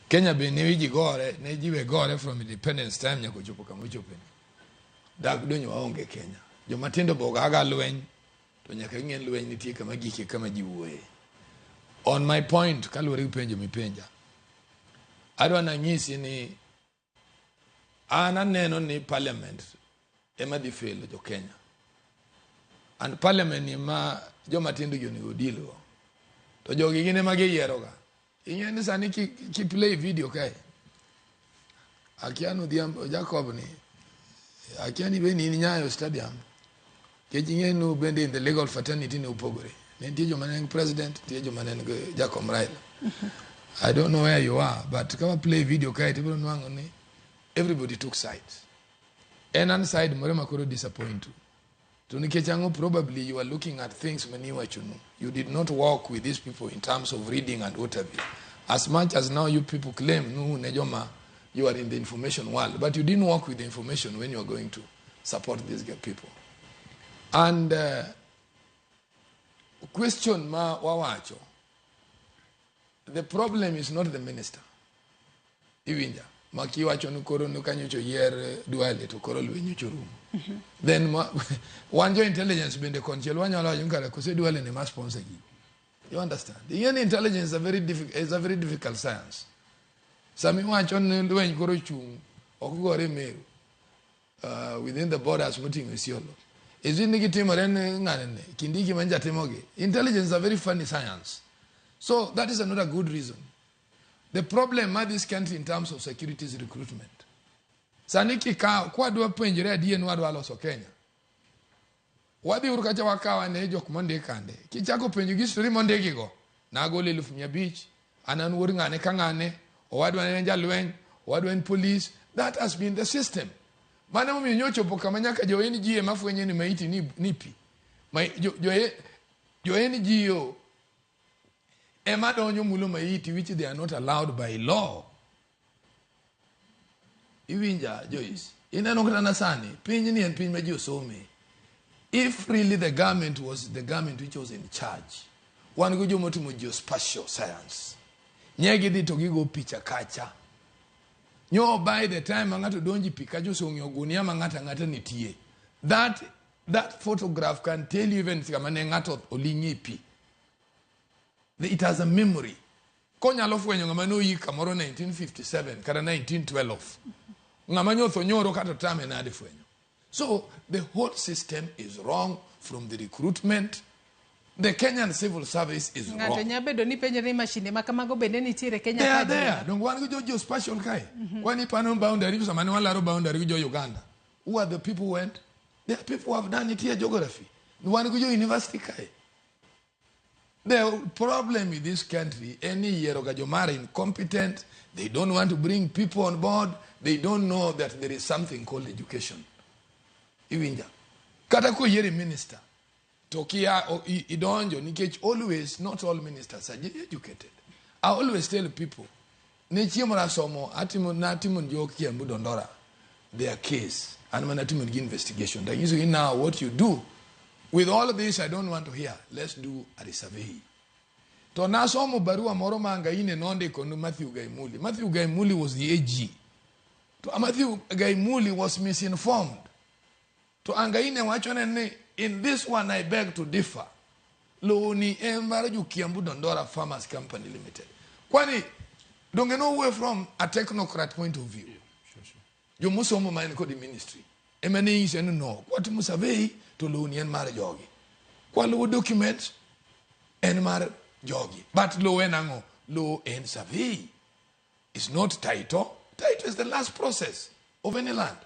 Kenya be ne ji gore, ne ji we gore from independence time nyaka ochopo kama ochope. Dak donyo waonge Kenya. Joma tindo be ogaga lweny, to nyaka ing'e ni lweny nitie kama gike kama ji wuoye. On my point, kaluwore gi penjo mipenja, adwa nanyisi ni an aneno ni parliament ema dhi felo jo Kenya. And parliament ni ma joma tindo gi onego deal go. To jogi gin ema giyieroga. Ing'e ni sani ki play video kae. Akia ni Odhiambo Jacob ni akia ni be ni in Nyayo Stadium. Nikech ing'e ni bende in the legal fraternity ne opogore. Ne nitie joma ne en president, nitie joma ne en Jacob Raila. I don't know where you are, but ka wa play video kae to ibiro nwang'o ni everybody took sides. En an side moro ma koro disappoint u. To nikech ang'o probably you are looking at things mani iwachonu. You did not work with these people in terms of reading and what have you. As much as now you people claim nu ne joma you are in the information world, but you didn't work with the information when you are going to support these people. And question ma wawacho, the problem is not the minister. Iwinja ma kiwacho ni koro ni kanyocha oyier Duale to koro lweny ocho rumo. Then ma, wan jo intelligence bende konchiel wanyalo wacho ni kare kose Duale ne ma sponsor gigo. You understand? Ing'e ni intelligence is a very difficult science. Sami wacho ni lweny koro chung' ok gore Meru within the borders moting'o Isiolo. Is ni gitimore ni ng'ane ni Kindiki ma timogi. Intelligence is a very funny science. So that is another good reason. The problem mar this country in terms of security is recruitment. Sani kikawo, kwadwa penjore adier ni wadwa loso Kenya. Wadhi uru kacha wakaw ane jok mondik kande. Kichako penjo gi story mondiki go, nagolo 500,000, an an wuod ng'ane ka ng'ane, owadwa ne en jalweny, owadwa en police. That has been the system. Mano emomiyo nyochopo kama nyaka jo NGO ema fwenyo ni maiti ni pi. Ma, jo NGO ema donjo mulo maiti which they are not allowed by law. Iwinja Joyce, ineno kata na sani, piny ni en piny ma ji osome. If really the government was the government which was in charge, wan go joma otimo geospatial science. Nye gidhi to gigo picha kacha. Nyo by the time ma ng'ato donji pi kacha osong'eyo gunia ma ng'ato ang'ata nitie. That photograph can tell you even kama ne ng'ato oling'e pi. It has a memory. Konyalo fwenyo ng'ama noyik kamoro 1957 kata 1912. Ng'ama nyotho nyoro kata tame nade fwenyo. So the whole system is wrong from the recruitment. The Kenyan civil service is Ng'ato wrong. nya bedo ni penjore ni mashinde ma kamago bende nitiere Kenya They are ka there. Dong wan gi jo geospatial kae. Kwani pano boundary sama ne walaro boundary gi jo Uganda. Who are the people who went? There are people who have done it here geography. Wan gi jo university kae. The problem with this country, any year joma are incompetent, they don't want to bring people on board, they don't know that there is something called education. Iwinja. Kata koyieri minister, to kia idonjo nikech always not all ministers are educated. I always tell people, ne chiemo nasomo, atimo natimo jo Kiambu Dandora their case, and when atimo gi investigation. Tanyiso now what you do with all of this I don't want to hear. Let's do a survey. To nasomo barua moro ma Angaine nondiko ne Matthew Gaimuli. Matthew Gaimuli was the AG. To Matthew Gaimuli was misinformed. To Angaine wachone ni in this one I beg to differ. Lowo ni en mar jo Kiambu Dandora Farmers Company Limited. Kwani donge nowuoyo from a technocrat point of view. Jomosomo ma en kod ministry. Ema ne nyise ni no, kwatimo survey to lowo ni en mar jogi. Kwaluwo documents en mar jogi. But lowo en ang'o? Lowo en survey. It's not title. Title is the last process of any land.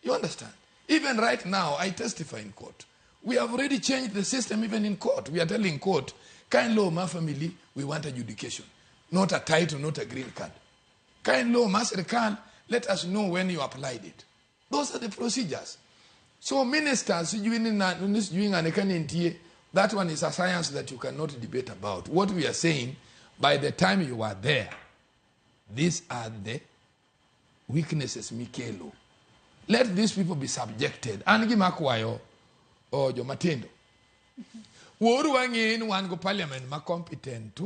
You understand? Even right now, I testify in court. We have already changed the system even in court. We are telling court, kind law, my family, we want adjudication. Not a title, not a green card. Kind law, ma sirkal, let us know when you applied it. Those are the procedures. So ministers, sijui ni sijui ng'ane ka nitie, that one is a science that you cannot debate about. What we are saying, by the time you are there, these are the weaknesses mikelo. Let these people be subjected. An gima akwayo o jomatindo. Wuoru wang'e ni wan go parliament ma competent.